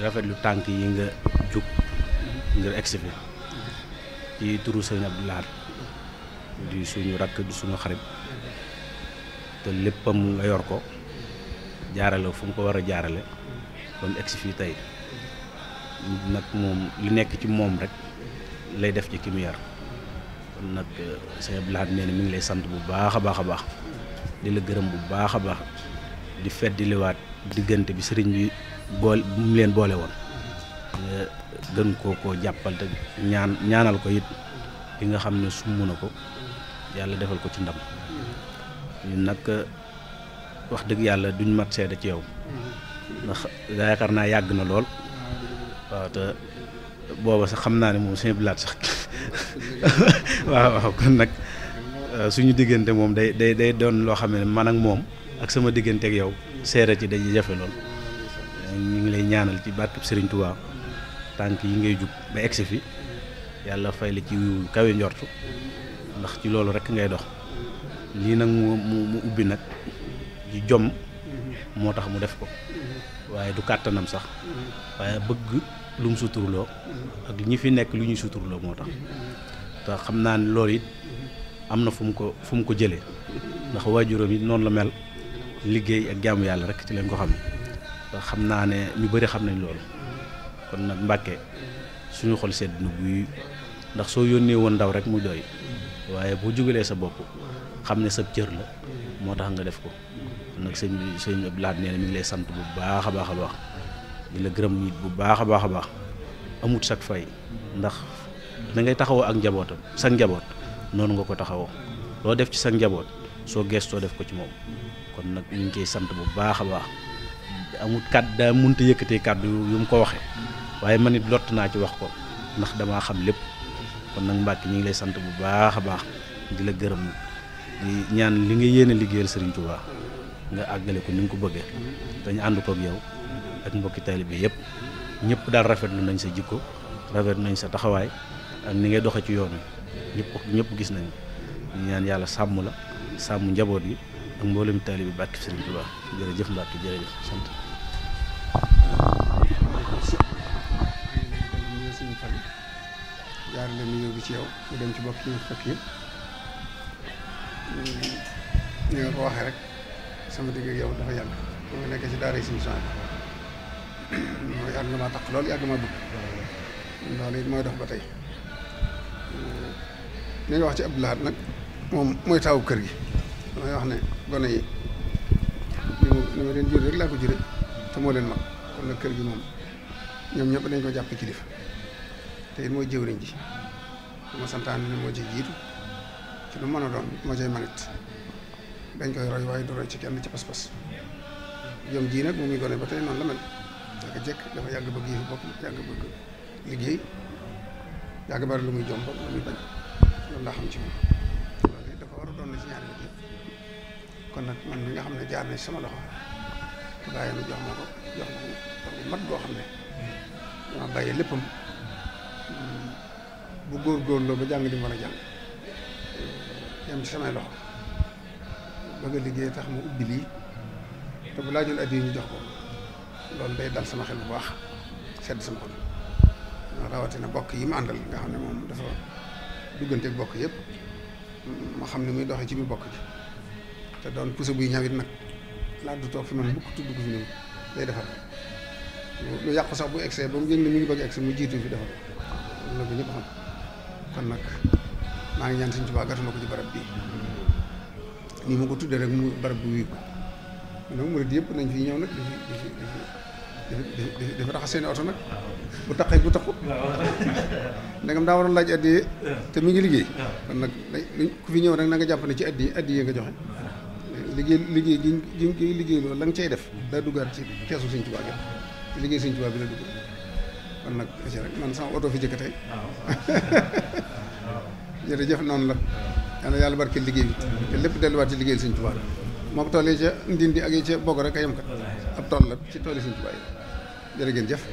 rafetlu tànk yi nga jug ngir egsi fi ci turu Sëñ Abdou Lahad di suñu rakk di suñu xarit te léppam nga yor ko jaarale fu mu ko war a jaarale ba mu egsi fii tey nag moom li nekk ci moom rek lay def ci ki mu yar kon nag Sëñ Abdou Lahad nee na mi ngi lay sant bu baax a baax a baax di la gërëm bu baax a baax di feddiliwaat diggante bi sëriñ bi boole bu mu leen boole woon nga gën koo jàppal te ñaanal ko it li nga xam ne sumb na ko yàlla defal ko ci ndam ñun nag wax dëgg yàlla duñ mat seede ci yow ndax yaakaar naa yàgg na lool waaw te booba sax xam naa ne moom Sëñ Abdou Lahad sax waaw kon nag suñu diggante moom day doon loo xam ne man ak moom ak sama diggante ak yow seere ci day jafe lool ñu ngi lay ñaanal ci barkeb Serigne Touba tànk yi ngay jug ba egsi fi yàlla fay la ci kawe njortu ndax ci loolu rek ngay dox lii nag mu ubbi nag ci jom moo tax mu def ko waaye du kàttanam sax waaye bëgg lu mu suturloo ak ñi fi nekk lu ñuy suturloo moo tax te xam naa ne loolu it am na fu mu ko jëlee ndax waajuram it noonu la mel liggéey ak jaamu yàlla rek ci leen ko xam te xam naa ne ñu bëri xam nañ loolu kon nag Mbàkke suñu xol sedd na buy ndax soo yónnee woon ndaw rek mu doy waaye boo jugalee sa bopp xam ne sa cër la moo tax nga def ko kon nag sëñ Abdou Lahad nee na mi ngi lay sant bu baax a baax a baax di la gërëm nit bu baax a baax a baax amut sag fay ndax da ngay taxawoo ak njabootam sa njaboot noonu nga ko taxawoo loo def ci sa njaboot soo gestoo def ko ci moom kon nag ñu ngi koy sant bu baax a baax amut kàddu daa mënta yëkkatee kàddu yu mu ko waxee waaye man it lott naa ci wax ko ndax damaa xam lépp kon nag Mbàkke ñu ngi lay sant bu baax a baax di la gërëm di ñaan li nga yéene liggéeyal Serigne Touba nga àggale ko ni nga ko bëggee dañu ànd ko ak yow ak mbokki taalibe bi yëpp ñëpp daal rafetlu nañ sa jikko rafetlu nañ sa taxawaay ak ni ngay doxe ci yoon wi ñëpp gis nañ ñaan yàlla sàmm la sàmm njaboot gi ak mboolem taalibe bi barke Serigne Touba jërëjëf Mbàkke jërëjëf sant. jaar la nuyoo bi ci yow mu dem ci bokk yi fekk yëpp ni nga ko waxee rek sama digg ak yow dafa yàgg ba nga nekk ci daara yi suñu sang mooy yàgg na maa tax loolu yàgg maa bëgg loolu it mooy dox ba tey li nga wax ci Abdou Lahad nag moom mooy taawu kër gi damay wax ne gone yi li ma leen jur rek laa ko jure te moo leen mag kon nag kër gi moom ñoom ñëpp dañ ko jàpp kilifa te it mooy jëwriñ ji ma santaane ne moo ci jiitu ci lu mën a doon moo cay manit dañ koy roy waaye du roy ci kenn ci pas-pas jom ji nag moom muy gone ba tey noonu la mel dafa jekk dafa yàgg bëgg yi bopp yàgg bëgg liggéey yàgg bari lu muy jom ba lu muy bañ loolu laa xam ci moom loolu dafa war a doon na ci ñaari bët yi kon nag man mi nga xam ne jaar na ci sama loxo te bàyyi na jox ma ko bu mat boo xam ne dama bàyyi léppam bu góorgóorloo ba jàng di mu war a jàng yem ci samay loxo bëgg a liggéey tax mu ubbi lii te bu laajoon addi ñu jox ko loolu day dal sama xel bu baax sedd sama xol rawatina bokk yi mu àndal nga xam ne moom dafa dugganteeg bokk yëpp ma xam ne muy doxee ci biir bokk ji te doon puso buy ñawit nag laa du toog fi man bukk tudd ko fi ñëw day defar lu yàqu sax bu egsee ba mu yëg ne mi ngi bëgg egsi mu jiitu fi defar loolu la ko ñëpp xam kon nag maa ngi ñaan Sëñ Tuubaa gàttu na ko ci barab bii nii ma ko tuddee rek mu barab bu wii ko donc murid yëpp nañ fi ñëw nag dafa raxas seeni oto nag bu taqee bu taqut ndegam daa war a laaj addiye te mi ngi liggéey kon nag ku fi ñëw rek na nga jàpp ne ci addiye nga joxe liggéey gi liggéey loolu la nga cay def daa duggaat ci keesu Sëñ Tuubaa gi te liggéey Sëñ Tuubaa bi la dugg kon nag rek man sama oto fi jëkk tey jërëjëf noonu la yàlla barkeel liggéey bi te lépp delluwaat ci liggéey Sëñ Tuubaa moo ko tollee ca ndindi ak yi ca bokk rek a yem kat ab tool la ci tool yi Sëñ Tuubaa yi jërë ngeen jëf